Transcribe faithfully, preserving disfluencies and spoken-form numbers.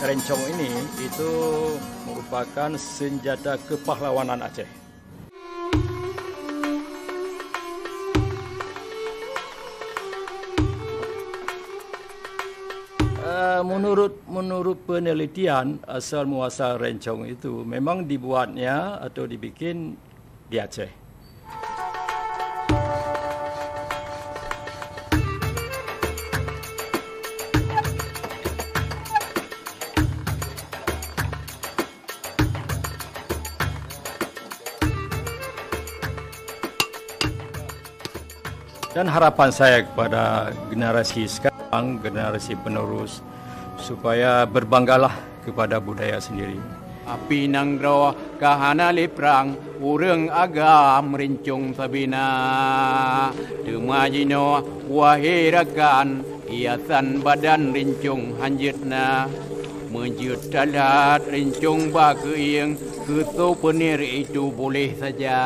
Rencong ini itu merupakan senjata kepahlawanan Aceh. Eh, menurut, menurut penelitian, asal muasal rencong itu memang dibuatnya atau dibikin di Aceh. Dan harapan saya kepada generasi sekarang, generasi penerus, supaya berbanggalah kepada budaya sendiri. Api nanggroe ka hana lé prang, ureuëng agam rincong sabina. Teuma jinoe, wahé rakan, hiasan badan rincong hanjeuet na. Meujeuet talat rincong bak keuieng, keu souvenir itu boleh saja.